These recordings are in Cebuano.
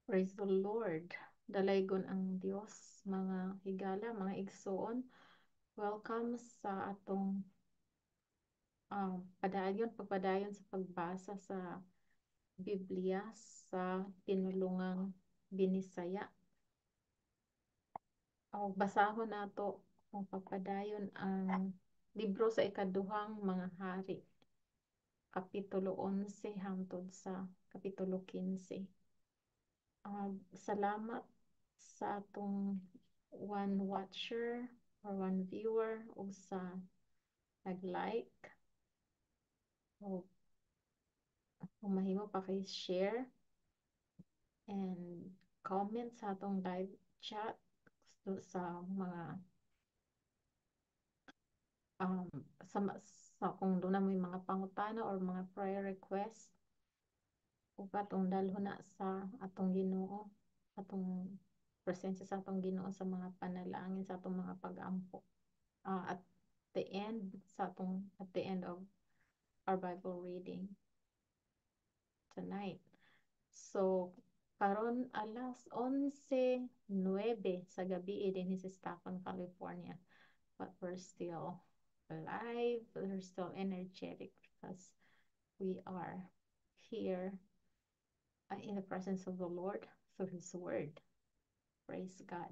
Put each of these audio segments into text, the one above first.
Praise the Lord. Dalaygon ang Dios, mga higala, mga igsoon. Welcome sa atong padayon, pagpadayon sa pagbasa sa Biblia sa pinulungang Binisaya. O basahon nato kung pagpadayon ang libro sa Ikaduhang Mga Hari, Kapitulo 11 hangtod sa Kapitulo 15. Salamat sa atong one watcher or one viewer ug sa nag-like o kung mahimo pa kay share and comment sa atong live chat sa mga sa kung duna moy mga pangutana or mga prayer request ug atong dalhon na sa atong Ginoo, atong presensya sa atong Ginoo sa mga panalangin, sa atong mga pag-ampo at the end of our Bible reading tonight. So karon alas 11:09 sa gabi dinhi sa Stockton, California. But we're still alive, we're still energetic because we are here in the presence of the Lord through His Word. Praise God.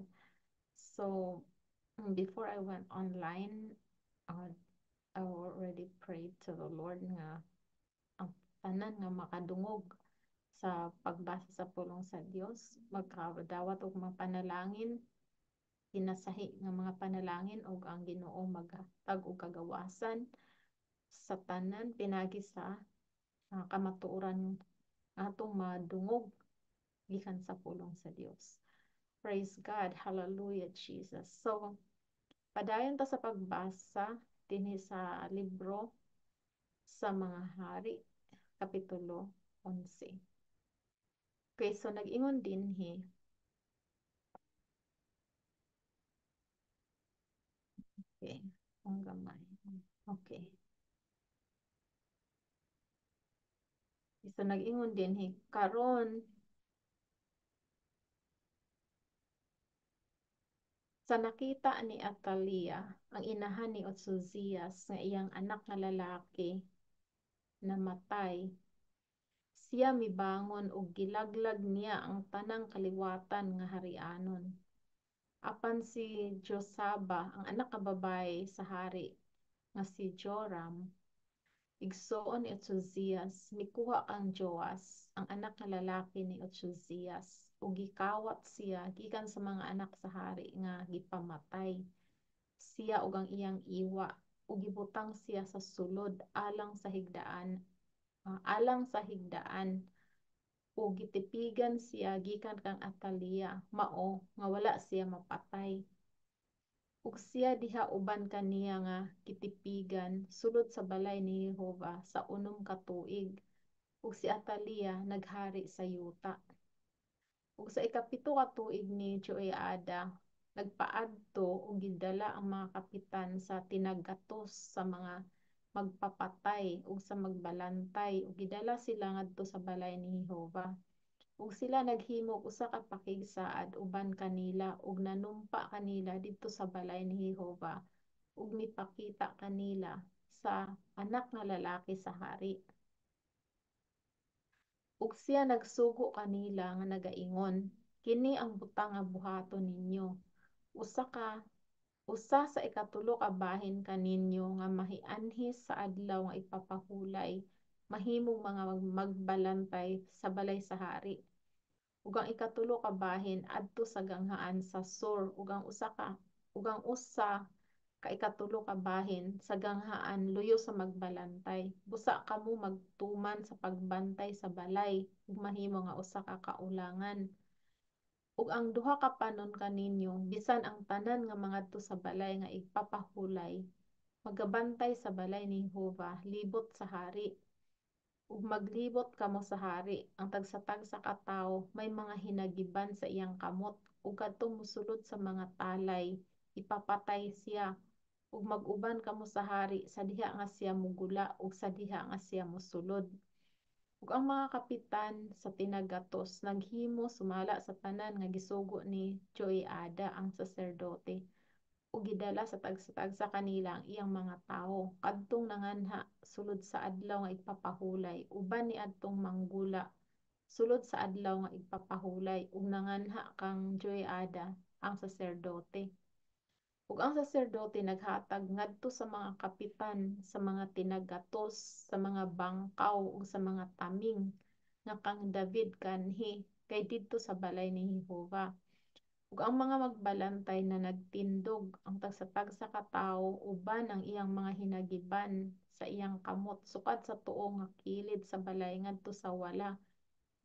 So before I went online, I already prayed to the Lord nga ang tanan nga makadungog sa pagbasa sa pulong sa Dios magkadawat og mga panalangin, pinasahi nga mga panalangin, ug ang Ginoo maghatag og kagawasan sa tanan pinagi sa kamatuoran atong madungog gikan sa pulong sa Dios. Praise God. Hallelujah, Jesus. So, padayon ta sa pagbasa dinhi sa libro sa Mga Hari, Kapitulo 11. Okay, so nag-ingon dinhi. Okay, ang gamay. Okay. So nag-ingon dinhi karon sa nakita ni Atalia, ang inahan ni Ochozias, nga iyang anak nga lalaki namatay, siya mibangon og gilaglag niya ang tanang kaliwatan nga harianon. Apan si Josaba, ang anak nga babaye sa hari nga si Joram, igsoon ni Ochozias, mikuha kang Joas, ang anak nga lalaki ni Ochozias, ug gikawat siya gikan sa mga anak sa hari nga gipamatay siya ug ang iyang iwa, ug gibutang siya sa sulod alang sa higdaan, ug gitipigan siya gikan kang Atalia, mao nga wala siya mapatay. Ug siya diha uban kaniya nga gitipigan sulod sa balay ni Jehova sa 6 ka tuig, ug si Atalia naghari sa yuta. Ug sa 7 ka tuig ni Joiada, nagpaadto ug gidala ang mga kapitan sa tinagatos sa mga magpapatay ug sa magbalantay, ug gidala sila ngadto sa balay ni Jehova. Ug sila naghimog usa ka pakigsaad uban kanila ug nanumpa kanila didto sa balay ni Jehova, ug mipakita kanila sa anak nga lalaki sa hari. Ug siya nagsugo kanila nga nagaingon, "Kini ang butang nga buhaton ninyo. Usa sa 3 ka bahin kaninyo nga mahianhis sa adlaw nga ipapahulay, mahimong mga magbalantay sa balay sa hari. Ug ang 3 ka bahin adto sa ganghaan sa Sur, ug ang usa ka 3 ka bahin sa ganghaan luyo sa magbalantay. Busa kamo magtuman sa pagbantay sa balay ug mahimo nga usa ka kaulangan. Ug ang 2 ka panon kaninyo, bisan ang tanan nga mangadto sa balay nga ipapahulay, magabantay sa balay ni Jehova libot sa hari. Ug maglibot kamo sa hari, ang tagsa-tagsa ka tawo may mga hinagiban sa iyang kamot, ug kadtong mosulod sa mga talay, ipapatay siya. Ug mag-uban kamo sa hari sa diha nga siya mogula ug sa diha nga siya mosulod." Ug ang mga kapitan sa tinagatos naghimo sumala sa tanan nga gisugo ni Joiada ang saserdote, ug gidala sa tagsa-tagsa kanila ang iyang mga tawo kadtong nanganha sulod sa Adlaw nga Igpapahulay uban niadtong manggula sulod sa Adlaw nga Igpapahulay, ug nanganha kang Joiada ang saserdote. Ug ang saserdote naghatag ngadto sa mga kapitan sa mga tinagatos, sa mga bangkaw ug sa mga taming nga kang David kanhi kay didto sa balay ni Jehova. Ug ang mga magbalantay na nagtindog ang tagsa-tagsa ka tawo uban ang iyang mga hinagiban sa iyang kamot sukad sa tuo nga kilid sa balay ngadto sa wala,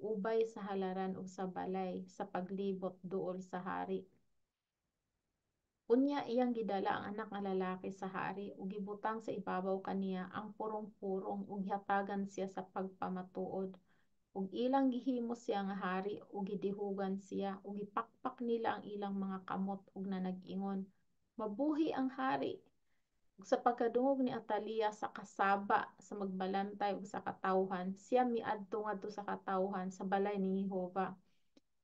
ubay sa halaran ug sa balay sa paglibot duol sa hari. Unya iyang gidala ang anak nga lalaki sa hari ug gibutang sa ibabaw kaniya ang purong-purong ug gihatagan siya sa pagpamatuod. Ug ilang gihimo siya nga hari ug gidihugan siya ug gipakpak nila ang ilang mga kamot ug nanag-ingon, "Mabuhi ang hari!" Ug sa pagkadungog ni Atalia sa kasaba sa magbalantay ug sa katawhan, siya miadto ngadto sa katawhan sa balay ni Jehova.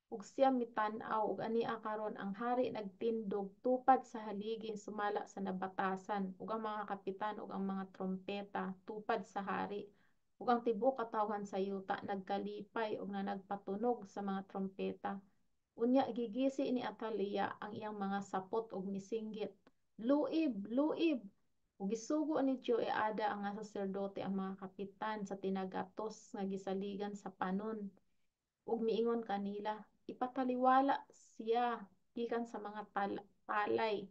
Ug siya mitan-aw ug ania karon ang hari nagtindog tupad sa haligi sumala sa nabatasan, ug ang mga kapitan ug ang mga trompeta tupad sa hari, ug ang tibuok katawhan sa yuta nagkalipay ug nanagpatunog sa mga trompeta. Unya gigisi ni Atalia ang iyang mga sapot ug misinggit, "Luib, luib!" Ug gisugo ni Joiada ang saserdote ang mga kapitan sa tinagatos nga gisaligan sa panon ug miingon kanila, "Ipataliwala siya gikan sa mga palay,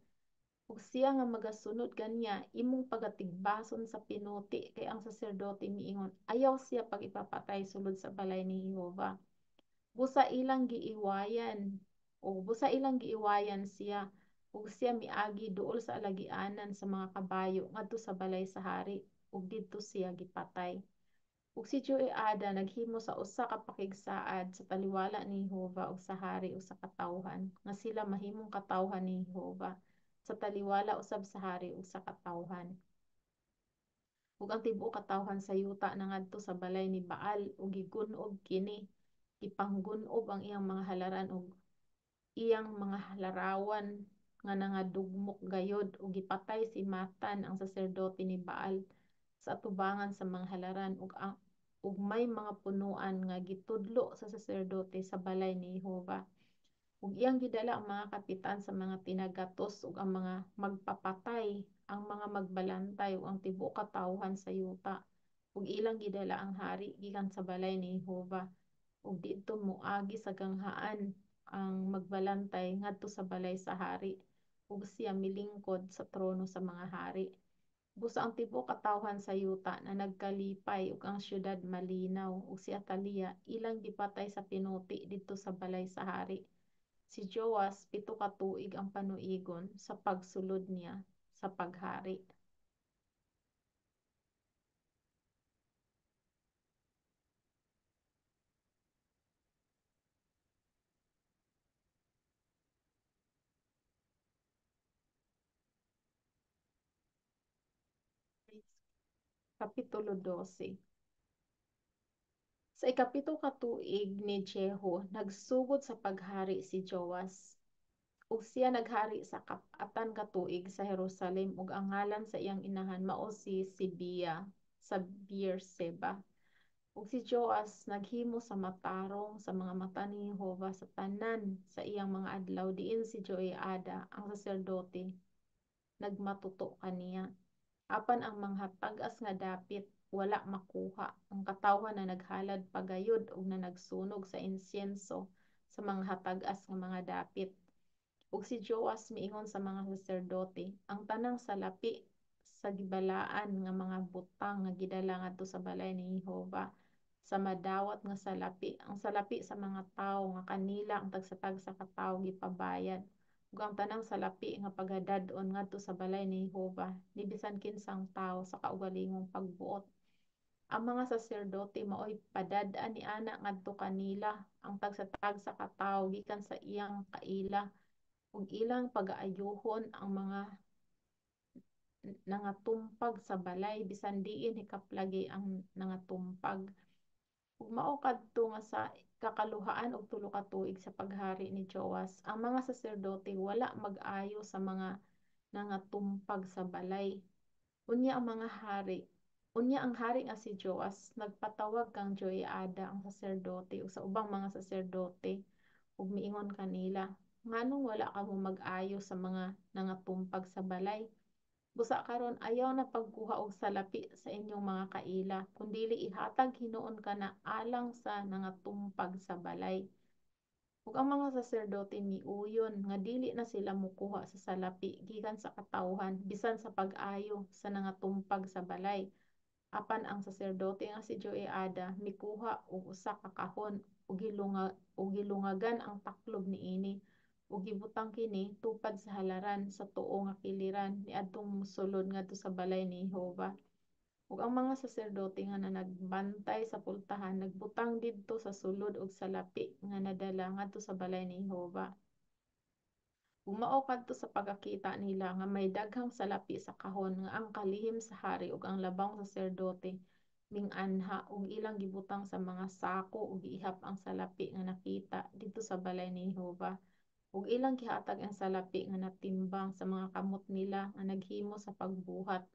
ug siya nga magasunod kaniya imong pagatigbason sa pinuti, kay ang saserdote miingon, ayaw siya pag-ipapatay sulod sa balay ni Jehova." Busa ilang giiwayan o busa ilang giiwayan siya, ug siya miagi duol sa alagianan sa mga kabayo ngadto sa balay sa hari, ug didto siya gipatay. Ug si Joiada naghimo sa usa ka pakigsaad sa taliwala ni Jehova ug sa hari ug sa katawhan, nga sila mahimong katawhan ni Jehova sa taliwala usab sa hari ug sa katawhan. Ug ang tibuok katawhan sa yuta nangadto sa balay ni Baal ug gigun-ob kini, gipanggun-ob ang iyang mga halaran ug iyang mga larawan nga nangadugmok gayod, ug gipatay si Matan ang saserdote ni Baal sa atubangan sa mga halaran, ug may mga punoan nga gitudlo sa saserdote sa balay ni Jehova. Ug iyang gidala ang mga kapitan sa mga tinagatos ug ang mga magpapatay, ang mga magbalantay ug ang tibuok katawhan sa yuta, ug ilang gidala ang hari gikan sa balay ni Jehova, ug didto moagi sa ganghaan ang magbalantay ngadto sa balay sa hari, ug siya milingkod sa trono sa mga hari. Busa ang tibuok katawhan sa yuta na nagkalipay ug ang syudad malinaw, ug si Atalia ilang gipatay sa pinuti didto sa balay sa hari. Si Joas 7 ka tuig ang panuigon sa pagsulod niya sa paghari. Kapitulo 12. Sa 7 ka tuig ni Jehu, nagsugod sa paghari si Joas. Ug siya naghari sa kap-atan ka tuig sa Jerusalem, ug ang ngalan sa iyang inahan mao si Sibia sa Beerseba. Ug si Joas naghimo sa matarong sa mga mata ni Jehova sa tanan sa iyang mga adlaw diin si Joiada ang saserdote nagmatuto kaniya. Apan ang mga tag-as nga dapit wala makuha. Ang katawhan na naghalad pagayod ug nanagsunog sa insienso sa mga hatag-as nga mga dapit. Ug si Joas miingon sa mga saserdote, ang tanang salapi sa gibalaan nga mga butang nga gidala ngadto sa balay ni Jehova sa madawat nga salapi, ang salapi sa mga tawo nga kanila ang tagsa-tagsa ka tawo gipabayad, ug ang tanang salapi nga pagadad-on ngadto sa balay ni Jehova ni bisan kinsang tawo sa kaugalingong pagbuot. Ang mga saserdote maoy padad-an niana ngadto kanila ang tagsa-tagsa ka tawo gikan sa iyang kaila, ug ilang pagaayuhon ang mga nangatumpag sa balay bisan diin hikaplagi ang nangatumpag. Ug mao kadto nga sa ikakaluhaan og tulo ka tuig sa paghari ni Joas, ang mga saserdote wala mag-ayo sa mga nangatumpag sa balay. Unya ang hari nga si Joas nagpatawag kang Joiada ang saserdote ug sa ubang mga saserdote ug miingon kanila, "Nganong wala kamo mag-ayo sa mga nangatumpag sa balay? Busa karon ayaw na pagkuha og salapi sa inyong mga kaila, kun dili ihatag hinuon kana alang sa nangatumpag sa balay." Ug ang mga saserdote miuyon nga dili na sila mokuha sa salapi gikan sa katawhan bisan sa pag-ayo sa nangatumpag sa balay. Apan ang saserdote nga si Joiada mikuha og usa ka kahon ug gilungagan ang taklob niini ug gibutang kini tupad sa halaran sa tuo nga kiliran niadtong mosulod ngadto sa balay ni Jehova. Ug ang mga saserdote nga nagbantay sa pultahan nagbutang didto sa sulod og salapi nga nadala ngadto sa balay ni Jehova. Ug mao kadto sa pagakita nila nga may daghang salapi sa kahon nga ang kalihim sa hari ug ang labawng saserdote ming-anha ug ilang gibutang sa mga sako ug giihap ang salapi nga nakita didto sa balay ni Jehova. Ug ilang gihatag ang salapi nga natimbang sa mga kamot nila nga naghimo sa pagbuhat,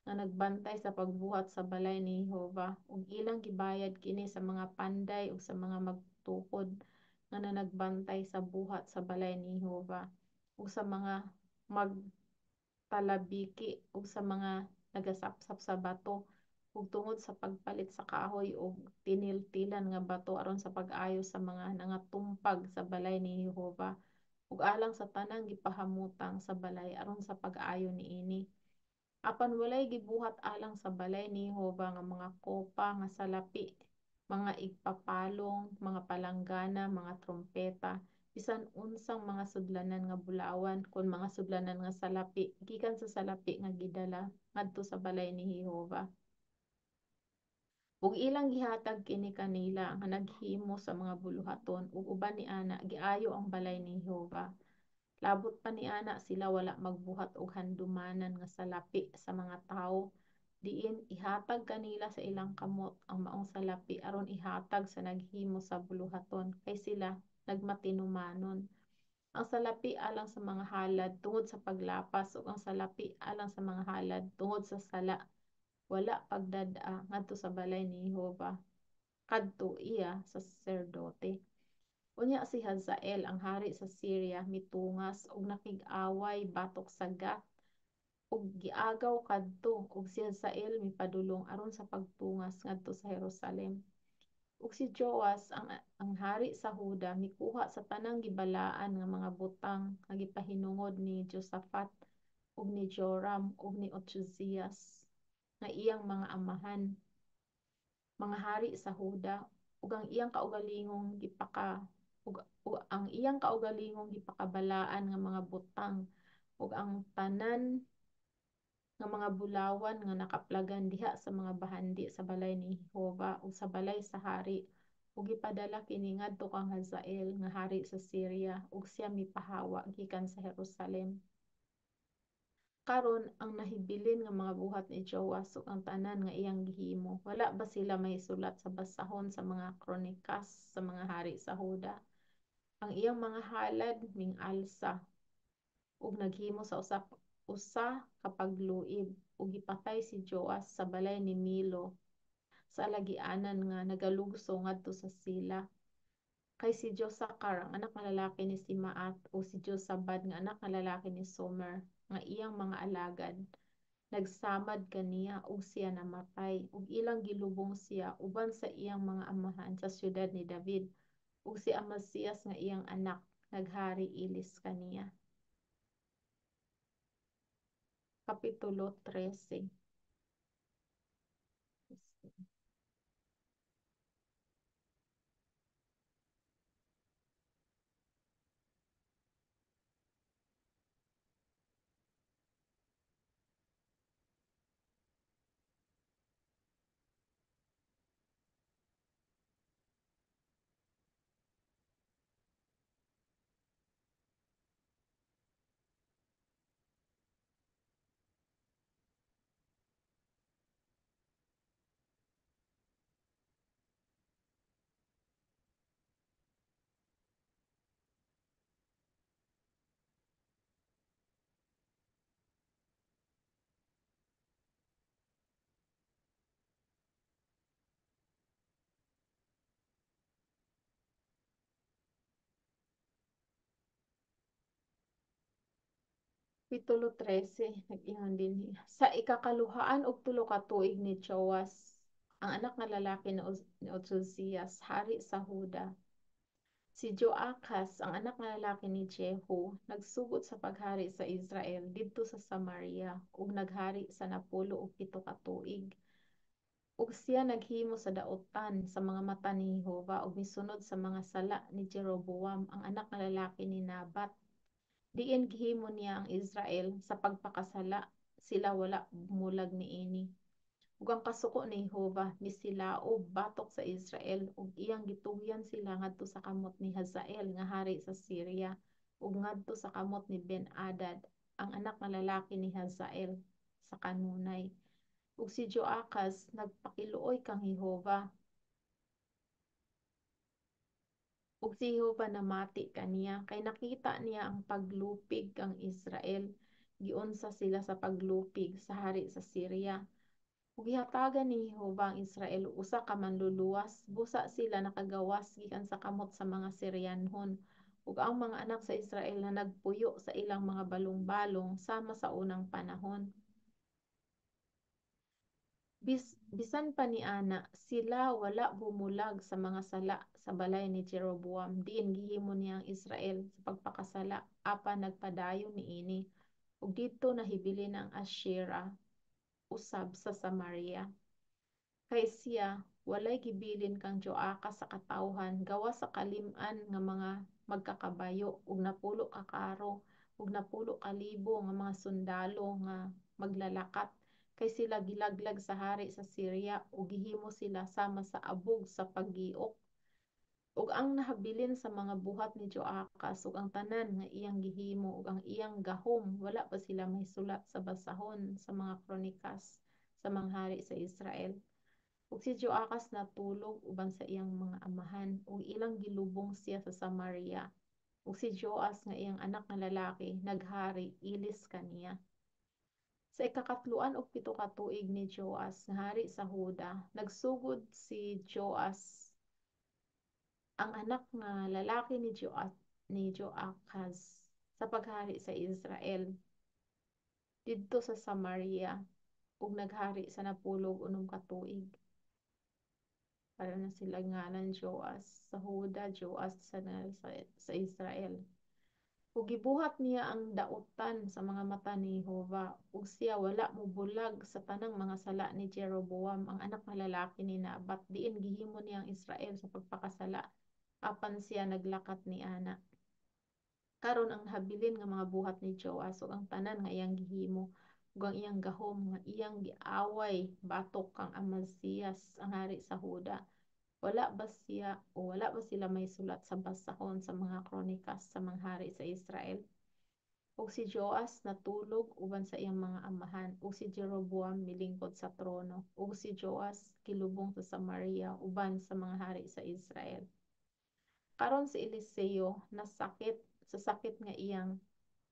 nga nagbantay sa pagbuhat sa balay ni Jehova, ug ilang gibayad kini sa mga panday ug sa mga magtukod nga nagbantay sa buhat sa balay ni Jehova ug sa mga magtalabiki ug sa mga nagasapsap sa bato ug tungod sa pagpalit sa kahoy ug tiniltilan nga bato aron sa pag-ayo sa mga nangatumpag sa balay ni Jehova ug alang sa tanang gipahamutang sa balay aron sa pag-ayo niini. Apan walay gibuhat alang sa balay ni Jehova nga mga kopa nga salapi, mga igpapalong, mga palanggana, mga trumpeta, bisan unsang mga sudlanan nga bulawan kon mga sudlanan nga salapi gikan sa salapi nga gidala ngadto sa balay ni Jehova. Ug ilang gihatag kini kanila nga naghimo sa mga buluhaton ug uban niana giayo ang balay ni Jehova. Labot pa niana sila wala magbuhat og handumanan nga salapi sa mga tawo, diin ihatag kanila sa ilang kamot ang maong salapi aron ihatag sa naghimo sa buluhaton, kay sila nagmatinumanon. Ang salapi alang sa mga halad tungod sa paglapas ug ang salapi alang sa mga halad tungod sa sala wala pagdad-a ngadto sa balay ni Jehova kadto iya sa saserdote. Unya si Hazael ang hari sa Syria mitungas og nakig-away batok sa Gath ug giagaw kadto, ug si Hazael mipadulong aron sa pagtungas ngadto sa Jerusalem. Ug si Joas ang hari sa Huda mikuha sa tanang gibalaan nga mga butang nga gipahinungod ni Josafat ug ni Joram ug ni Ochozias nga iyang mga amahan, mga hari sa Huda, ug ang iyang kaugalingong gipaka ug, ug ang iyang kaugalingong gipakabalaan nga mga butang ug ang tanan nga mga bulawan nga nakaplagan diha sa mga bahandi sa balay ni Jehova ug sa balay sa hari, ug gipadala kini ngadto kang Hazael nga hari sa Syria, ug siya mipahawa gikan sa Jerusalem. Karon ang nahibilin nga mga buhat ni Joas ug ang tanan nga iyang gihimo, wala ba sila mahisulat sa basahon sa mga kronikas sa mga hari sa Huda? Ang iyang mga halad ming-alsa ug naghimo sa usa usa ka pagluib, ug gipatay si Joas sa balay ni Milo sa alagianan nga nagalugso ngadto sa Sila. Kay si Josacar ang anak nga lalaki ni Simaat ug si Josabad nga anak nga lalaki ni Somer nga iyang mga alagad nagsamad kaniya ug siya namatay, ug ilang gilubong siya uban sa iyang mga amahan sa siyudad ni David, ug si Amasias nga iyang anak naghari ilis kaniya. Kapitulo 13. Kapitulo 13, nag-ingon dinhi. Sa ikakaluhaan og 3 ka tuig ni Joas, ang anak nga lalaki ni Ozias, hari sa Huda, si Joachaz, ang anak nga lalaki ni Jehu, nagsugod sa paghari sa Israel didto sa Samaria ug naghari sa 17 ka tuig. Ug siya naghimo sa dautan sa mga mata ni Jehova ug misunod sa mga sala ni Jeroboam, ang anak nga lalaki ni Nabat, diin gihimo niya ang Israel sa pagpakasala, sila wala bumulag niini. Ug ang kasuko ni Jehova misilaob batok sa Israel ug iyang gitugyan sila ngadto sa kamot ni Hazael nga hari sa Syria ug ngadto sa kamot ni Ben-Hadad, ang anak nga lalaki ni Hazael sa kanunay. Ug si Joachaz nagpakiluoy kang Jehova, ug si Jehova namati kaniya kay nakita niya ang paglupig kang Israel, giunsa sila sa paglupig sa hari sa Syria. Ug gihatagan ni Jehova ang Israel og usa ka manluluwas, busa sila nakagawas gikan sa kamot sa mga Syrianhon. Ug ang mga anak sa Israel na nagpuyo sa ilang mga balong-balong sama sa unang panahon. Bisan pa niana, sila wala bumulag sa mga sala sa balay ni Jeroboam, diin gihimo niya ang Israel sa pagpakasala, apan nagpadayon niini. Ug didto nahibilin ang Ashera usab sa Samaria. Kay siya walay gibilin kang Joachaz sa katawhan gawas sa kalim-an nga mga magkakabayo ug 10 ka karo ug 10,000 nga mga sundalo nga maglalakat, kay sila gilaglag sa hari sa Syria ug gihimo sila sama sa abog sa paggiok. Ug ang nahabilin sa mga buhat ni Joachaz ug ang tanan nga iyang gihimo ug ang iyang gahom, wala ba sila mahisulat sa basahon sa mga kronikas sa mga hari sa Israel? Ug si Joachaz natulog uban sa iyang mga amahan ug ilang gilubong siya sa Samaria. Ug si Joas nga iyang anak nga lalaki naghari ilis kaniya. Sa ikakatloan og 7 ka tuig ni Joas nga hari sa Huda, nagsugod si Joas, ang anak nga lalaki ni Joachaz, sa paghari sa Israel didto sa Samaria ug naghari sa 16 ka tuig. Para na sila ngalan, Joas sa Huda, Joas sa Israel. Ug gibuhat niya ang dautan sa mga mata ni Jehova, ug siya wala mobulag sa tanang mga sala ni Jeroboam, ang anak nga lalaki ni Nabat, diin gihimo niya ang Israel sa pagpakasala, apan siya naglakat niana. Karon ang nahabilin nga mga buhat ni Joas ug ang tanan nga iyang gihimo ug ang iyang gahom nga iyang giaway batok kang Amazias, ang hari sa Huda, wala ba siya o wala ba sila mahisulat sa basahon sa mga kronikas sa mga hari sa Israel? Ug si Joas natulog uban sa iyang mga amahan, ug si Jeroboam milingkod sa trono, ug si Joas gilubong sa Samaria uban sa mga hari sa Israel. Karon si Eliseo nasakit sa sakit nga iyang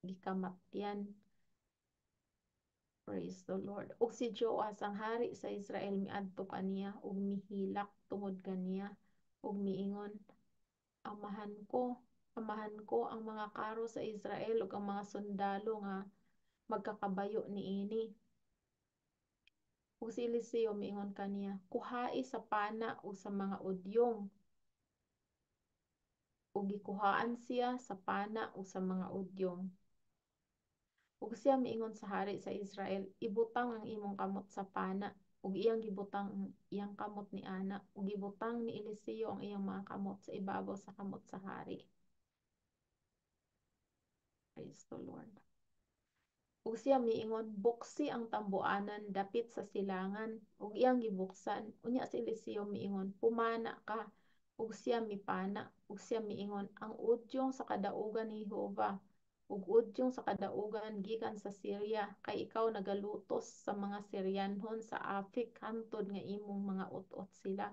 gikamatyan. Praise the Lord. Ug si Joas, ang hari sa Israel, miadto kaniya ug mihilak tungod kaniya ug miingon, "Amahan ko, amahan ko, ang mga karo sa Israel ug ang mga sundalo nga magkakabayo niini." Ug si Eliseo miingon kaniya, "Kuhai sa pana ug sa mga udyong." Ug gikuhaan siya sa pana ug sa mga udyong. Ug siya miingon sa hari sa Israel, "Ibutang ang imong kamot sa pana." Ug iyang gibutang ang iyang kamot niana, ug gibutang ni Eliseo ang iyang mga kamot sa ibabaw sa kamot sa hari. Praise the Lord. Ug siya miingon, "Buksi ang tambuanan dapit sa silangan." Ug iyang gibuksan. Unya si Eliseo miingon, "Pumana ka." Ug siya mipana. Ug siya miingon, "Ang udyong sa kadaugan ni Jehova ug udyong sa kadaugan gikan sa Syria, kay ikaw nagalutos sa mga Syrianhon sa Afek hantod nga imong mga ut-ot sila."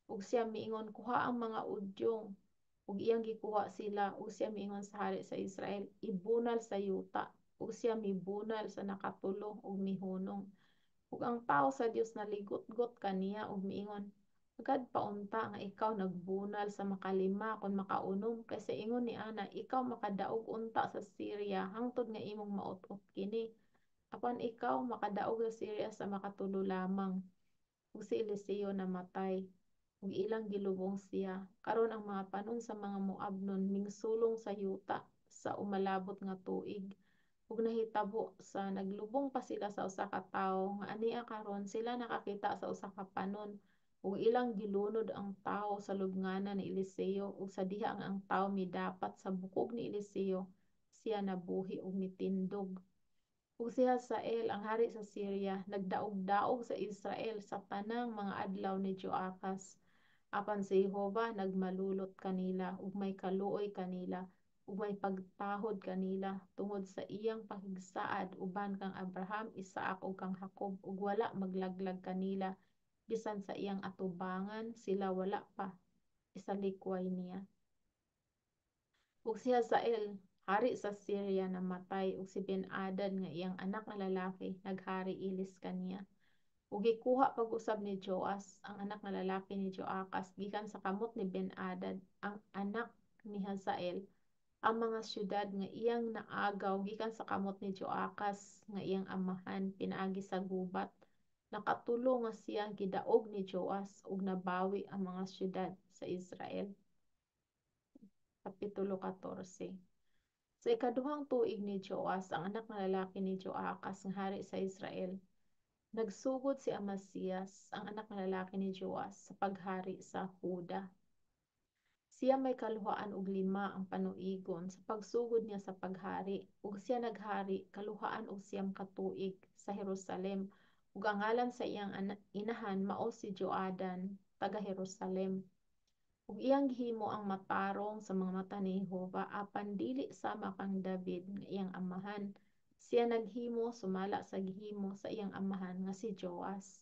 Ug siya miingon, "Kuha ang mga udyong." Ug iyang gikuha sila. Ug siya miingon sa hari sa Israel, "Ibunal sa yuta." Ug siya mibunal sa nakatulo ug mihunong. Ug ang tawo sa Dios naligot-got kaniya ug miingon, Agad pa unta nga ikaw nagbunal sa makalima kon makaunom, kay sa ingon ni ana ikaw makadaog unta sa Syria hangtod nga imong maut-ot kini. Apan ikaw makadaog sa Syria sa makatulo lamang. Ug si Eliseo namatay, ug ilang gilubong siya. Karon ang mga panon sa mga Moabnon mingsulong sa yuta sa umalabot nga tuig. Ug nahitabo sa naglubong pa sila sa usa ka tawo nga ania karon sila nakakita sa usa ka panon, ug ilang gilunod ang tawo sa lubnganan ni Eliseo, ug sa diha nga ang tawo midapat sa bukog ni Eliseo, siya nabuhi ug mitindog. Ug si Hazael ang hari sa Syria nagdaog-daog sa Israel sa tanang mga adlaw ni Joakas. Apan si Jehova nagmalulot kanila ug may kaluoy kanila ug may pagtahod kanila tungod sa iyang pakigsaad uban kang Abraham, Isaac ug kang Jacob, ug wala maglaglag kanila bisan sa iyang atubangan sila wala pa isalikway niya. Ug si Hazael hari sa Syria namatay, ug si Ben-Hadad nga iyang anak nga lalaki naghari ilis kaniya. Ug gikuha pag-usab ni Joas ang anak nga lalaki ni Joakas gikan sa kamot ni Ben-Hadad ang anak ni Hazael ang mga syudad nga iyang naagaw gikan sa kamot ni Joakas nga iyang amahan pinaagi sa gubat. Nakatulo nga siya gidaog ni Joas ug nabawi ang mga syudad sa Israel. Kapitulo 14. Sa ikaduhang tuig ni Joas, ang anak nga lalaki ni Joakas nga hari sa Israel, nagsugod si Amasias, ang anak nga lalaki ni Joas, sa paghari sa Huda. Siya may 25 ang panuigon sa pagsugod niya sa paghari, ug siya naghari 29 ka tuig sa Jerusalem, ug ang ngalan sa iyang inahan mao si Joadan, taga Jerusalem. Ug iyang gihimo ang matarong sa mga mata ni Jehova, apan dili sama kang David nga iyang amahan. Siya naghimo sumala sa gihimo sa iyang amahan nga si Joas.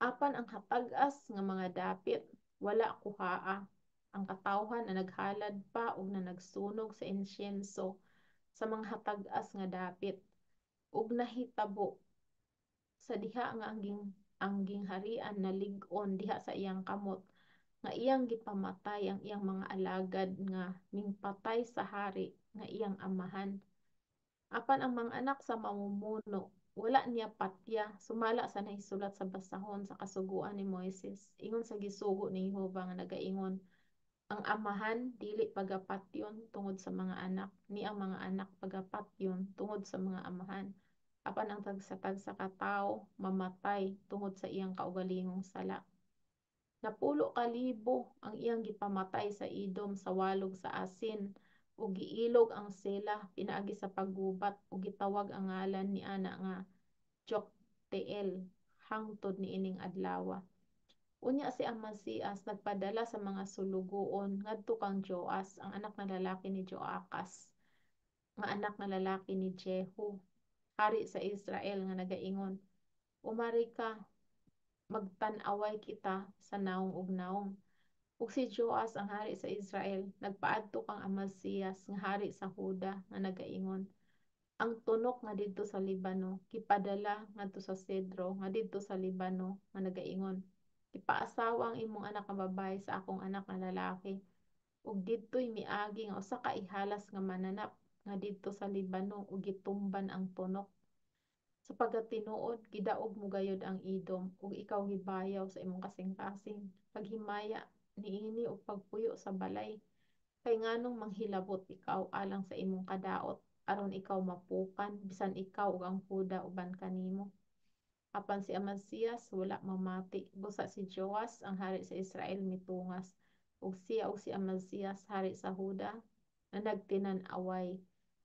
Apan ang hatag-as nga mga dapit wala kuhaa. Ang katawhan nanaghalad pa ug nanagsunog sa insyenso sa mga hatag-as nga dapit. Ug nahitabo sa diha nga ang gingharian nalig-on diha sa iyang kamot, nga iyang gipamatay ang iyang mga alagad nga mingpatay sa hari nga iyang amahan. Apan ang mga anak sa mamumuno wala niya patya, sumala sa nahisulat sa basahon sa kasuguan ni Moises, ingon sa gisugo ni Jehova nga nagaingon, ang amahan dili pagapatyon tungod sa mga anak, ni ang mga anak pagapatyon tungod sa mga amahan. Apan ang tagsa-tagsa ka tawo mamatay tungod sa iyang kaugalingong sala. Napulo ka libo ang iyang gipamatay sa Edom sa walog sa Asin, ug giilog ang Sela pinaagi sa paggubat, ug gitawag ang ngalan niana nga Jokteel hangtod niining adlawa. Unya si Amasias nagpadala sa mga sulugoon ngadto kang Joas ang anak nga lalaki ni Joakas nga anak nga lalaki ni Jehu, hari sa Israel, nga nagaingon, "Umari ka, magtan-away kita sa nawong ug nawong." Ug si Joas ang hari sa Israel nagpaadto kang Amasias nga hari sa Huda nga nagaingon, "Ang tunok nga didto sa Libano gipadala ngadto sa sedro nga didto sa Libano nga nagaingon, 'Ipaasawa ang imong anak nga babayi sa akong anak nga lalaki.' Ug didtoy miagi nga usa ka ihalas nga mananap nga didto sa Libano ug gitumban ang tunok. Sa pagkatinuod, gidaog mo gayud ang Edom ug ikaw gibayaw sa imong kasing-kasing. Paghimaya niini ug pagpuyo sa balay. Kay nganong manghilabot ikaw alang sa imong kadaot aron ikaw mapukan, bisan ikaw ug ang Huda uban kanimo?" Apan si Amasias wala mamati. Busa si Joas ang hari sa Israel mitungas, ug siya ug si Amasias hari sa Huda na nagtinan-away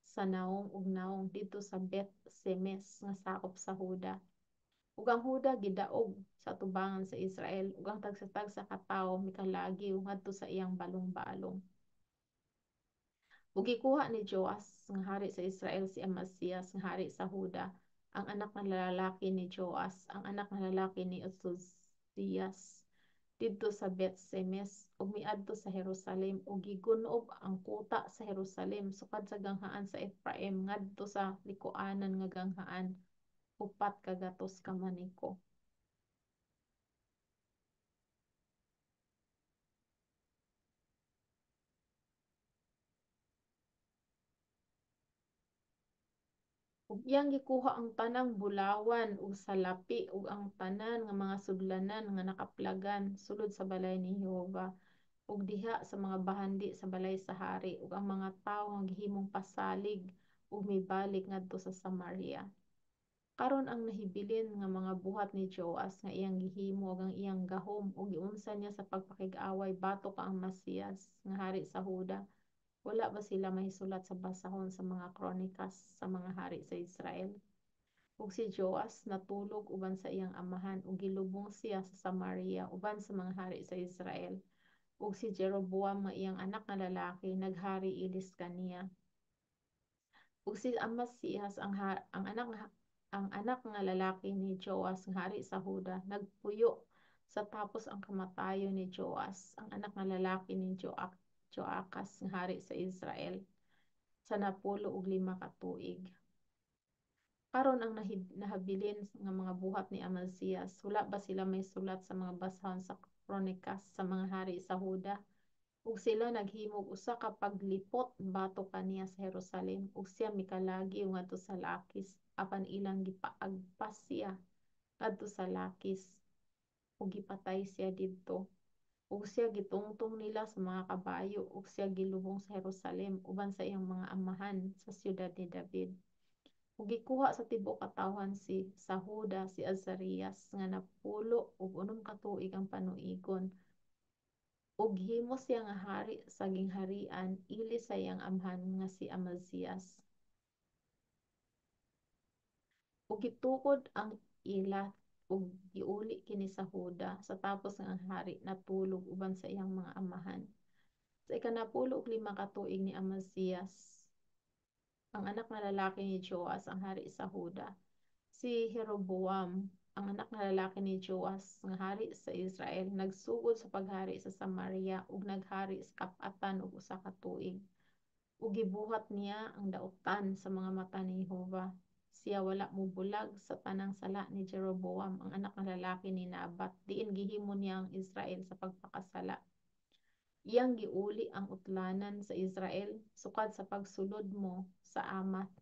sa nawong ug nawong didto sa Bet Semes nga sakop sa Huda. Ug ang Huda gidaog sa atubangan sa Israel, ug ang tagsa-tagsa ka tawo mikalagiw ngadto sa iyang balong-balong. Ug gikuha ni Joas nga hari sa Israel si Amasias nga hari sa Huda, ang anak nga lalaki ni Joas, ang anak nga lalaki ni Uzias, didto sa Bet Semes, ug miadto sa Jerusalem, ug gigunob ang kuta sa Jerusalem sukad sa ganghaan sa Efraim ngadto sa likuanan nga ganghaan. 400 ka maniko. Ug iyang gikuha ang tanang bulawan ug salapi ug ang tanan nga mga sudlanan nga nakaplagan sulod sa balay ni Jehova ug diha sa mga bahandi sa balay sa hari ug ang mga tawo nga gihimong pasalig ug mibalik ngadto sa Samaria. Karon ang nahibilin nga mga buhat ni Joas nga iyang gihimo ug ang iyang gahom ug giunsa niya sa pagpakig-away batok kang Amasias nga hari sa Huda, wala ba sila mahisulat sa basahon sa mga kronikas sa mga hari sa Israel? Ug si Joas natulog uban sa iyang amahan ug gilubong siya sa Samaria uban sa mga hari sa Israel. Ug si Jeroboam nga iyang anak nga lalaki naghari ilis kaniya. Ug si Amasias ang anak nga lalaki ni Joas nga hari sa Huda nagpuyo sa tapos ang kamatayon ni Joas, ang anak nga lalaki ni Joakas nga hari sa Israel, sa 15 ka tuig. Karon ang nahabilin nga mga buhat ni Amasias, wala ba sila mahisulat sa mga basahon sa kronikas sa mga hari sa Huda? Ug sila naghimog usa ka paglipot batok kaniya sa Jerusalem, ug siya mikalagyo ngadto sa Lakis, apan ilang gipaagpas siya ngadto sa Lakis ug gipatay siya didto. Ug siya gitungtong nila sa mga kabayo ug siya gilubong sa Jerusalem uban sa iyang mga amahan sa siyudad ni David. Ug gikuha sa tibuok katawhan si sa Huda si Azarias nga 96 ka tuig ang panuigon ug gihimo siya nga hari sa gingharian ilis sa iyang amahan nga si Amasias. Ug gitukod ang Elath ug giuli kini sa Huda sa tapos nga ang hari natulog uban sa iyang mga amahan. Sa ika-15 ka tuig ni Amasias, ang anak nga lalaki ni Joas, ang hari sa Huda, si Jeroboam, ang anak nga lalaki ni Joas nga hari sa Israel, nagsugod sa paghari sa Samaria ug naghari sa kap-atan og 1 ka tuig. Ug gibuhat niya ang dautan sa mga mata ni Jehova. Siya wala mobulag sa tanang sala ni Jeroboam, ang anak nga lalaki ni Nabat, diin gihimo niya ang Israel sa pagpakasala. Iyang giuli ang utlanan sa Israel sukad sa pagsulod mo sa Hamath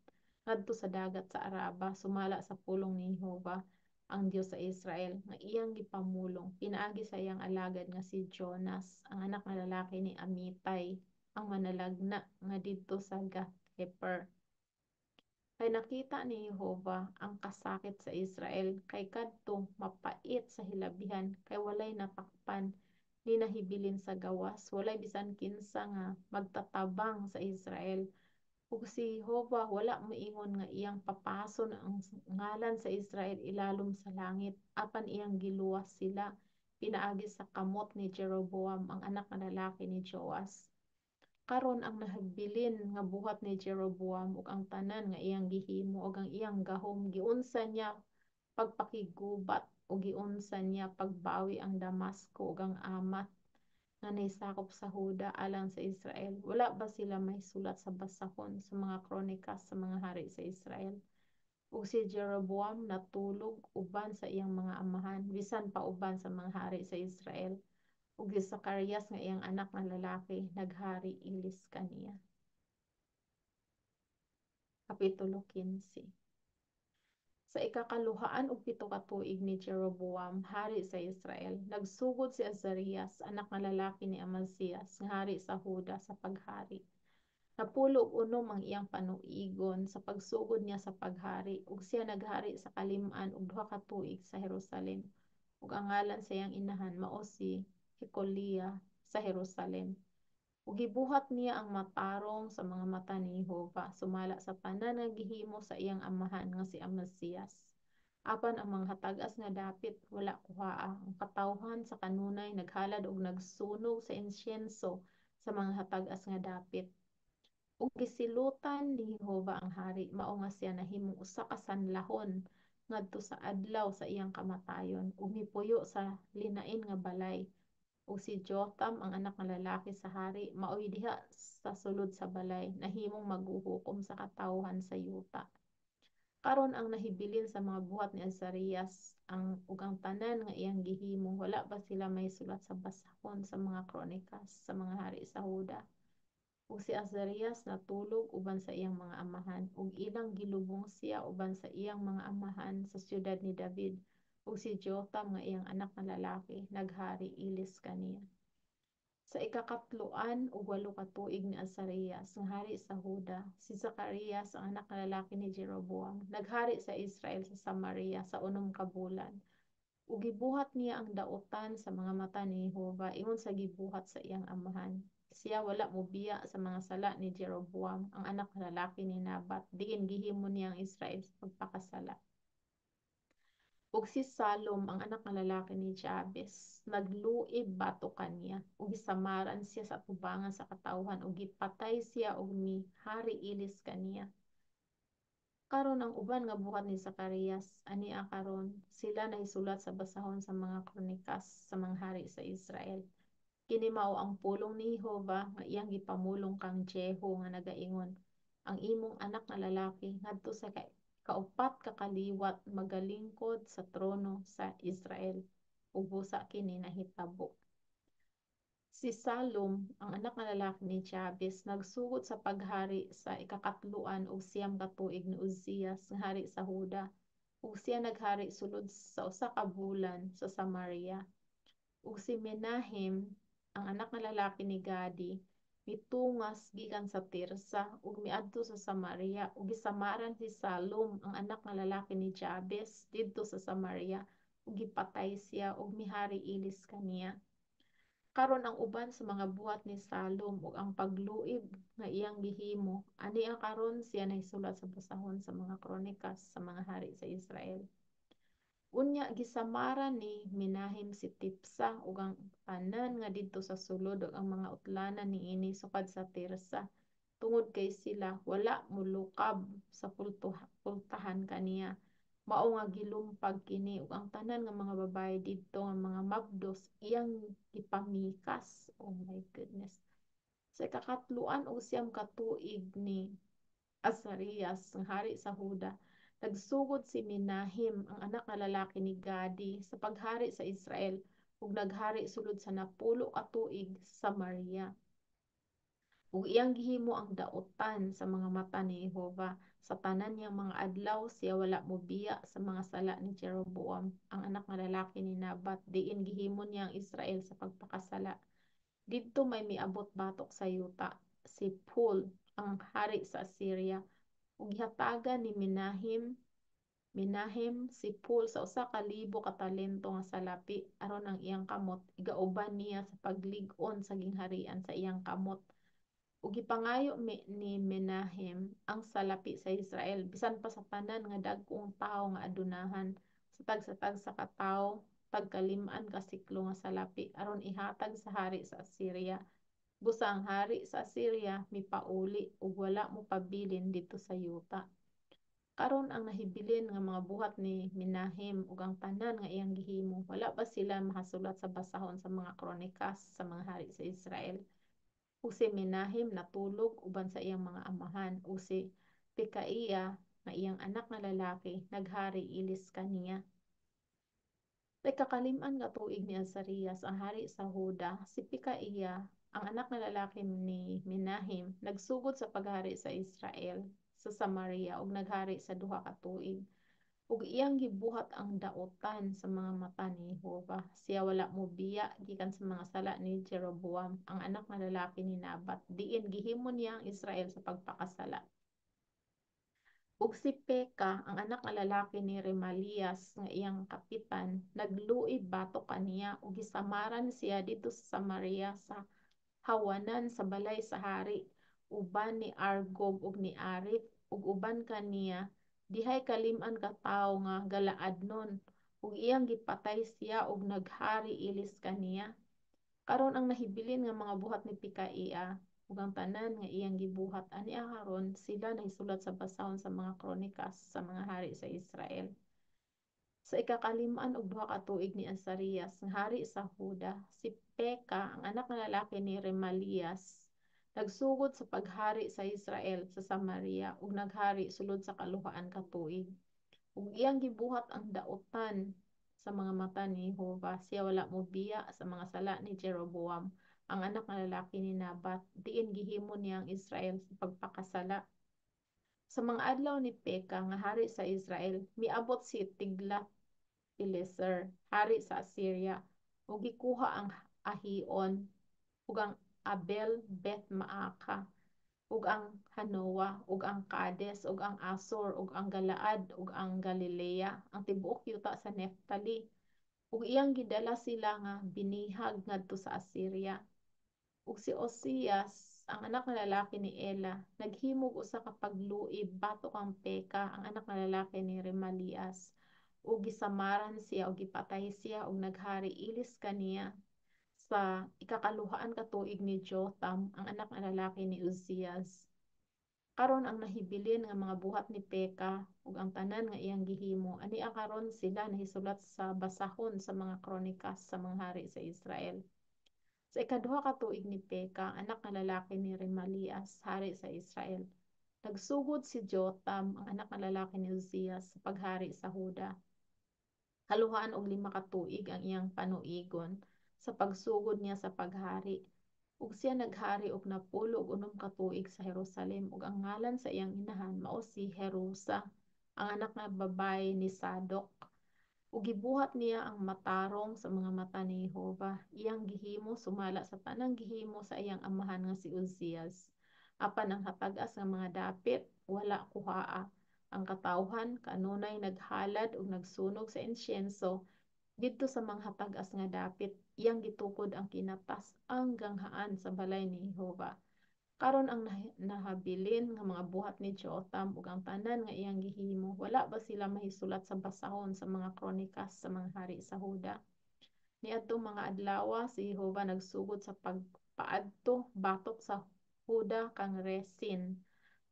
ngadto sa dagat sa Araba, sumala sa pulong ni Jehova ang Dios sa Israel nga iyang gipamulong pinaagi sa iyang alagad nga si Jonas, ang anak nga lalaki ni Amitay, ang manalagna nga didto sa Gath-Heper. Kay nakita ni Jehova ang kasakit sa Israel, kay kadto mapait sa hilabihan, kay walay natakpan ni nahibilin sa gawas, walay bisan kinsa nga magtatabang sa Israel. Ug si Jehova wala moingon nga iyang papason ang ngalan sa Israel ilalom sa langit, apan iyang giluwas sila pinaagi sa kamot ni Jeroboam, ang anak nga lalaki ni Joas. Karon ang nahabilin nga buhat ni Jeroboam ug ang tanan nga iyang gihimo ug ang iyang gahom, giunsa niya pagpakiggubat ug giunsa niya pagbawi ang Damasco ug ang Hamath nga nahisakop sa Huda alang sa Israel, wala ba sila mahisulat sa basahon sa mga kronikas sa mga hari sa Israel? Ug si Jeroboam natulog uban sa iyang mga amahan, bisan pa uban sa mga hari sa Israel. Ug si Zacarias nga iyang anak nga lalaki naghari ilis kaniya. Kapitulo 15. Sa ikakaluhaan og 7 ka tuig ni Jeroboam, hari sa Israel, nagsugod si Azarias, anak nga lalaki ni Amasias, nga hari sa Huda, sa paghari. 16 ang iyang panuigon sa pagsugod niya sa paghari, ug siya naghari sa 52 ka tuig sa Jerusalem. Ug ang ngalan sa iyang inahan mao si Jecolia sa Jerusalem. Ug gibuhat niya ang matarong sa mga mata ni Jehova, sumala sa tanan nga gihimo sa iyang amahan nga si Amasias. Apan ang mga hatag-as nga dapit wala kuhaa. Ang katawhan sa kanunay naghalad og nagsunog sa insyenso sa mga hatag-as nga dapit. Ug gisilutan ni Jehova ang hari, mao nga siya nahimong usa ka sanlahon ngadto sa adlaw sa iyang kamatayon, ug mipuyo sa linain nga balay. Ug si Jotham, ang anak nga lalaki sa hari, maoy diha sa sulod sa balay, nahimong maghuhukom sa katawhan sa yuta. Karon ang nahibilin sa mga buhat ni Azarias ang ug ang tanan nga iyang gihimo, wala ba sila mahisulat sa basahon sa mga kronikas sa mga hari sa Huda? Ug si Azarias natulog uban sa iyang mga amahan, ug ilang gilubong siya uban sa iyang mga amahan sa siyudad ni David, ug si Jotham nga iyang anak nga lalaki naghari ilis kaniya. Sa ikakatloan ug 8 ka tuig ni Azarias nga hari sa Huda, si Zacarias ang anak nga lalaki ni Jeroboam naghari sa Israel sa Samaria sa 6 ka bulan. Ug gibuhat niya ang daotan sa mga mata ni Jehova, ingon sa gibuhat sa iyang amahan. Siya wala mobiya sa mga sala ni Jeroboam, ang anak nga lalaki ni Nabat, diin gihimo niya ang Israel sa pagpakasala. Ug si Salom, ang anak nga lalaki ni Jabes, nagluib batok kaniya, ug gisamaran siya sa atubangan sa katawhan, ug gipatay siya ug mihari ilis kaniya. Karon ang uban nga buhat ni Zacarias, ania karon sila nahisulat sa basahon sa mga kronikas sa mga hari sa Israel. Kini mao ang pulong ni Jehova nga iyang gipamulong kang Jehu nga nagaingon, ang imong anak nga lalaki ngadto sa kaupat ka kaliwat magalingkod sa trono sa Israel. Ug busa kini nahitabo. Si Salom, ang anak nga lalaki ni Jabes, nagsugod sa paghari sa ikakatloan ug 9 ka tuig ni Uzias nga hari sa Huda, ug siya naghari sulod sa 1 ka bulan sa Samaria. Ug si Menahem, ang anak nga lalaki ni Gadi, mitungas gikan sa Tirsa ug miadto sa Samaria, ug gisamaran si Salom, ang anak nga lalaki ni Jabes, didto sa Samaria, ug gipatay siya ug mihari ilis kaniya. Karon ang uban sa mga buhat ni Salom ug ang pagluib nga iyang gihimo, ania karon siya nahisulat sa basahon sa mga kronikas sa mga hari sa Israel. Unya gisamaran ni Menahem si Tipsa ug ang tanan nga didto sa sulod ug ang mga utlanan niini sukad sa Tirsa, tungod kay sila wala molukab sa pultahan kaniya. Mao nga gilumpag kini, ug ang tanan nga mga babaye didto nga mga mabdos iyang gipamikas. Oh my goodness. Sa ikakatloan ug 9 ka tuig ni Azarias nga hari sa Huda, nagsugod si Menahem, ang anak nga lalaki ni Gadi, sa paghari sa Israel, ug naghari sulod sa 10 ka tuig sa Samaria. Ug iyang gihimo ang daotan sa mga mata ni Jehova. Sa tanan niyang mga adlaw siya wala mobiya sa mga sala ni Jeroboam, ang anak nga lalaki ni Nabat, diin gihimo niya ang Israel sa pagpakasala. Didto may miabot batok sa yuta si Pul, ang hari sa Assyria, ug gihatagan ni Menahem si Pul sa 1,000 ka talento nga salapi aron ang iyang kamot igauban niya sa paglig-on sa gingharian sa iyang kamot. Ug gipangayo ni Menahem ang salapi sa Israel bisan pa sa tanan nga dag-ong tawo nga adunahan, sa tagsa-tagsa ka tawo tagkalim-an ka siklo nga salapi aron ihatag sa hari sa Assyria. Busa ang hari sa Assyria mipauli ug wala mopabilin didto sa yuta. Karon ang nahibilin nga mga buhat ni Menahem ug ang tanan nga iyang gihimo, wala ba sila mahasulat sa basahon sa mga kronikas sa mga hari sa Israel? Ug si Menahem natulog uban sa iyang mga amahan, ug si Pekaia nga iyang anak nga lalaki naghari ilis kaniya. Sa ikakalim-an nga tuig ni Azarias ang hari sa Huda, si Pekaia, ang anak nga lalaki ni Menahem, nagsugod sa paghari sa Israel sa Samaria ug naghari sa 2 ka tuig. Ug iyang gibuhat ang daotan sa mga mata ni Jehova. Siya wala mobiya gikan sa mga sala ni Jeroboam, ang anak nga lalaki ni Nabat, diin gihimo niya ang Israel sa pagpakasala. Ug si Peka, ang anak nga lalaki ni Remalias nga iyang kapitan, nagluib batok kaniya ug gisamaran siya didto sa Samaria sa hawanan sa balay sa hari, uban ni Argob ug ni Arif ug uban kaniya dihay kalim-an ka tawo nga Galaadnon, ug iyang gipatay siya ug naghari ilis kaniya. Karon ang nahibilin nga mga buhat ni Pekaia ug ang tanan nga iyang gibuhat ania karon sila nahisulat sa basahon sa mga kronikas sa mga hari sa Israel. Sa ikakalim-an ug 2 ka tuig ni Azarias nga hari sa Huda, si Peka, ang anak nga lalaki ni Remalias, Nagsugod sa paghari sa Israel sa Samaria ug naghari sulod sa kaluhaan ka tuig. Ug iyang gibuhat ang dautan sa mga mata ni Jehova. Siya wala mobiya sa mga sala ni Jeroboam, ang anak nga lalaki ni Nabat, diin gihimo niya ang Israel sa pagpakasala. Sa mga adlaw ni Peka nga hari sa Israel, miabot si Tiglath-Pileser, hari sa Assyria, ug gikuha ang Ahion ug ang Abel Beth Maaca ug ang Hanoa ug ang Kades ug ang Asor ug ang Galaad ug ang Galilea, ang tibuok yuta sa Neftali, ug iyang gidala sila nga binihag ngadto sa Assyria. Ug si Ozias, ang anak nga lalaki ni Ela, naghimog usa ka pagluib batok kang Peka, ang anak nga lalaki ni Remalias, ug gisamaran siya ug gipatay siya ug naghari ilis kaniya sa ikakaluhaan ka tuig ni Jotham, ang anak nga lalaki ni Uzias. Karon ang nahibilin nga mga buhat ni Peka ug ang tanan nga iyang gihimo, ania karon sila nahisulat sa basahon sa mga kronikas sa mga hari sa Israel. Sa ikaduha ka tuig ni Peka, anak nga lalaki ni Remalias, hari sa Israel, nagsugod si Jotham, ang anak nga lalaki ni Uzias, sa paghari sa Huda. 25 ka tuig ang iyang panuigon sa pagsugod niya sa paghari. Ug siya naghari og 96 ka tuig sa Jerusalem, ug ang ngalan sa iyang inahan mao si Jerusa, ang anak nga babaye ni Sadok. Ug gibuhat niya ang matarong sa mga mata ni Jehova. Iyang gihimo sumala sa tanang gihimo sa iyang amahan nga si Uzias. Apan ang hatag-as nga mga dapit wala kuhaa. Ang katawhan kanunay naghalad ug nagsunog sa insyenso didto sa mga hatag-as nga dapit. Iyang gitukod ang kinatas-ang ganghaan sa balay ni Jehova. Karon ang nahabilin nga mga buhat ni Jotham ug ang tanan nga iyang gihimo, wala ba sila mahisulat sa basahon sa mga kronikas sa mga hari sa Huda? Niadtong mga adlawa si Jehova nagsugod sa pagpaadto batok sa Huda kang Resin,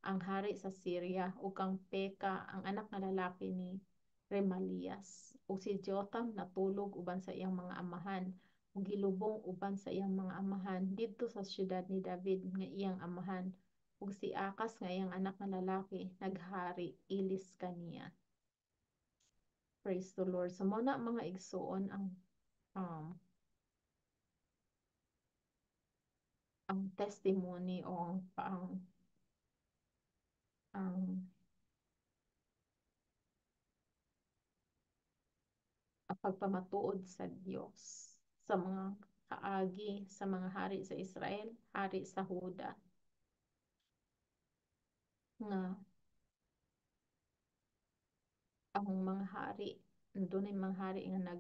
ang hari sa Syria, ug kang Peka, ang anak nga lalaki ni Remalias. Ug si Jotham natulog uban sa iyang mga amahan ug gilubong uban sa iyang mga amahan didto sa siyudad ni David nga iyang amahan, ug si Acaz nga iyang anak nga lalaki naghari ilis kaniya. Praise the Lord. So mao na, mga igsuon, ang testimony o ang pagpamatuod sa Dios sa mga kaagi sa mga hari sa Israel, hari sa Huda, nga ang mga hari, dunay mga hari nga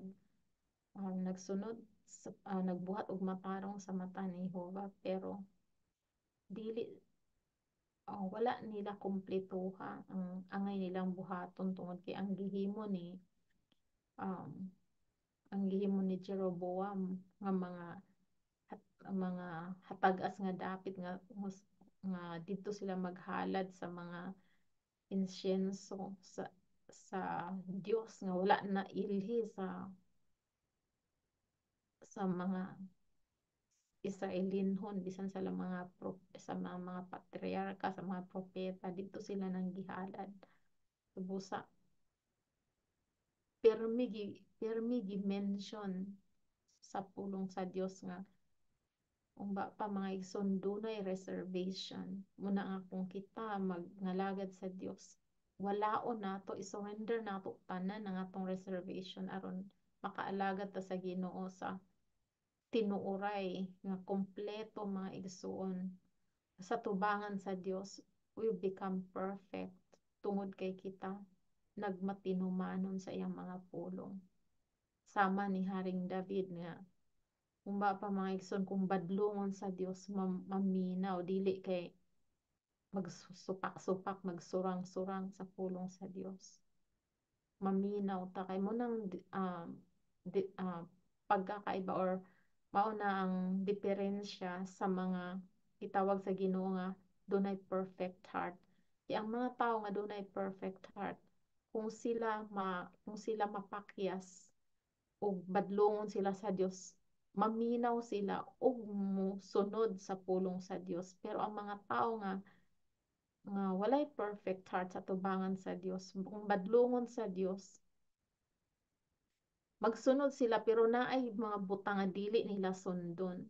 nagsunod sa, nagbuhat og matarong sa mata ni Jehova, pero dili, wala nila kumpletuha ang angay nilang buhaton tungod kay ang gihimo ni Jeroboam nga mga hatag-as nga dapit nga didto sila maghalad sa mga insyenso sa Dios nga wala na ilhi sa mga Israelinhon, bisan sa mga patriarka, sa mga propeta, didto sila nang gihalad. Busa pirmi gi-mention sa pulong sa Dios nga umba pa, mga igsoon, dunay reservation. Muna nga kung kita magngalagad sa Dios, walaon nato, i-surrender nato tanan ang atong reservation aron makaalagad ta sa Ginoo sa tinuoray nga kompleto, mga igsoon. Sa tubangan sa Dios, we become perfect tungod kay kita nagmatinumanon sa iyang mga pulong. Sama ni Haring David nga umba pa, mga igsoon, kung badlungon sa Dios, maminaw, dili kay magsupak-supak, magsurang-surang sa pulong sa Dios. Maminaw ta kay mo nang pagkakaiba or mao na ang diferensya sa mga gitawag sa Ginoo nga dunay perfect heart. Kay ang mga tawo nga dunay perfect heart, kung sila mapakyas ug badlungon sila sa Dios, Maminaw sila ug mosunod sa pulong sa Dios. Pero ang mga tao nga walay perfect heart sa tubangan sa Dios, kung badlungon sa Dios, magsunod sila pero naay mga butang nga dili nila sundon.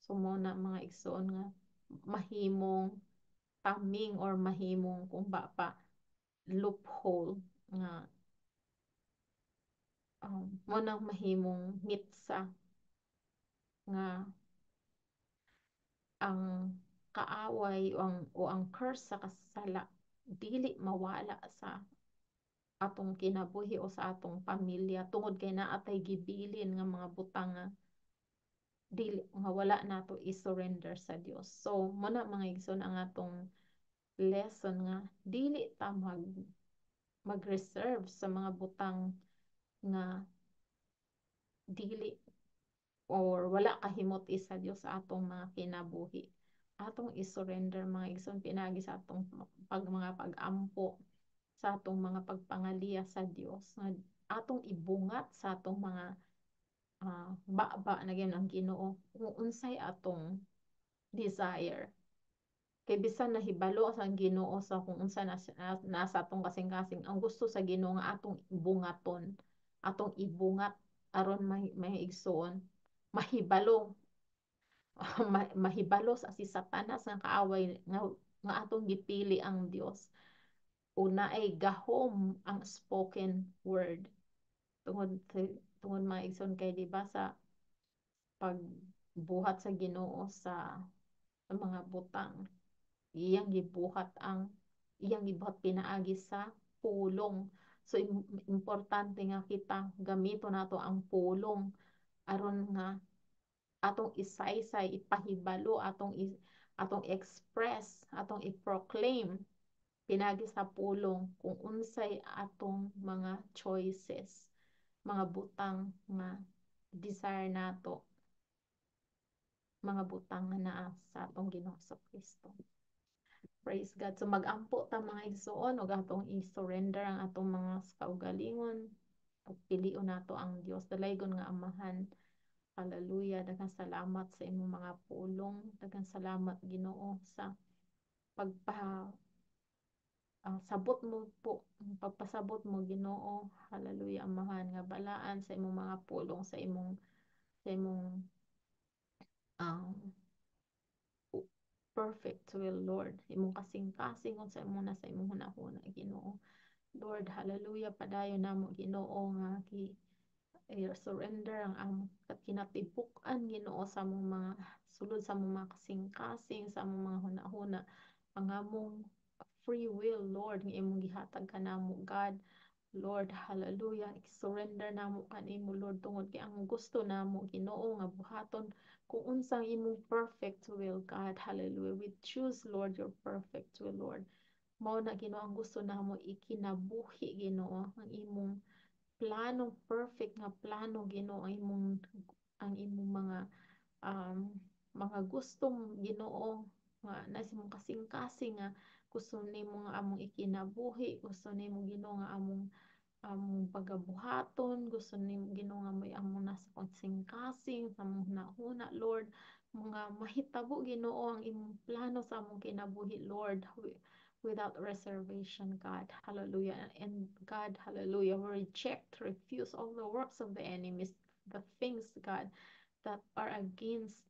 So mao na, mga igsoon, nga mahimong taming or mahimong kung ba pa loophole nga mo nang mahimong mitsa nga ang kaaway o ang curse sa kasala dili mawala sa atong kinabuhi o sa atong pamilya tungod kay naa tay gibilin nga mga butang nga dili nga wala nato i-surrender sa Dios. So mo na, mga igsoon, ang atong lesson nga dili ta mag-reserve sa mga butang nga dili or wala kahimot sa Dios sa atong mga kinabuhi. Atong i-surrender, mga igsoon, pinaagi sa atong pag mga pag-ampo, sa atong mga pagpangaliya sa Dios, nga atong ibungat sa atong mga baba na gyud ang Ginoo kung unsay atong desire. Kay bisan nahibalo sa Ginoo sa kung unsa na nasa atong kasing-kasing, ang gusto sa Ginoo nga atong bungaton, atong ibungat aron may igsoon mahibalo mahibalo sa si Satanas nga kaaway nga atong gipili ang Dios. Una ay gahom ang spoken word. Tungod, mga igsoon, kay di ba sa pagbuhat sa Ginoo sa mga butang, iyang gibuhat pinaagi sa pulong. So importante nga kita gamito nato ang pulong aron nga atong isaysay, ipahibalo, atong express, atong i-proclaim pinaagi sa pulong kung unsay atong mga choices, mga butang nga desire nato, mga butang nga naa sa atong Ginoo sa Kristo. Praise God. So mag-ampo ta, mga igsoon, ug atong i-surrender ang atong mga kaugalingon ug pilion nato ang Dios. Dalaygon nga Amahan. Hallelujah. Daghang salamat sa imong mga pulong. Daghang salamat, Ginoo, sa pagpa sabot mo po, pagpasabot mo, Ginoo. Hallelujah, Amahan nga balaan, sa imong mga pulong, sa imong perfect will, Lord. Imong kasing-kasing kung sa imong nasa imong hunahuna, Ginoo. Lord, hallelujah, padayon namo, Ginoo, nga gi surrender ang among kinatibuk-an, Ginoo, sa among mga sulod, sa among mga kasing-kasing, sa among mga hunahuna, ang among free will, Lord, nga imong gihatag kanamo, God. Lord, hallelujah, surrender namo kanimo, Lord, tungod kay ang gusto namo, Ginoo, nga buhaton kung unsang imong perfect will, God. Hallelujah. We choose, Lord, your perfect will, Lord. Mao na, Ginoo, ang gusto namo ikinabuhi, Ginoo, ang imong plano, perfect nga plano, Ginoo, ang imong mga gustong, Ginoo, nga nasa imong kasing-kasing nga gusto nimo nga among ikinabuhi, gusto nimo, Ginoo, nga among pagabuhaton, gusto nimo, Ginoo, nga mo'y among nasa kasing-kasing sa among hunahuna, Lord, mga mahitabo, Ginoo, ang imong plano sa among kinabuhi, Lord, without reservation, God. Hallelujah. And God, hallelujah, we reject, refuse all the works of the enemies, the things, God, that are against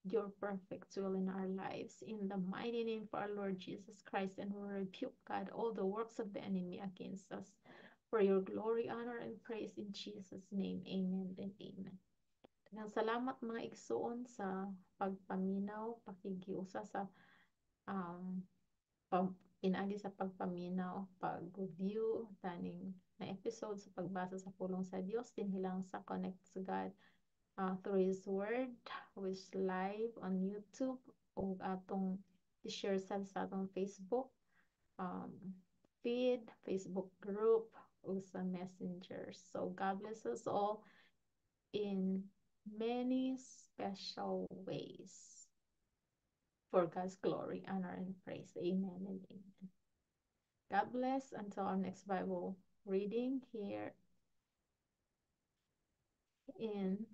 your perfect will in our lives. In the mighty name of our Lord Jesus Christ, and we rebuke, God, all the works of the enemy against us. For your glory, honor, and praise in Jesus' name. Amen and amen. Daghang salamat, mga igsoon, sa pagpaminaw, pakigiusa sa pinaagi sa pagpaminaw, pag-view taning na episode sa pagbasa sa pulong sa Dios dinhi lang sa Connect to God through His Word, which live on YouTube ug atong i-share sa atong Facebook feed, Facebook group, ug sa Messenger. So God bless us all in many special ways for God's glory, honor, and praise. Amen and amen. God bless until our next Bible reading here in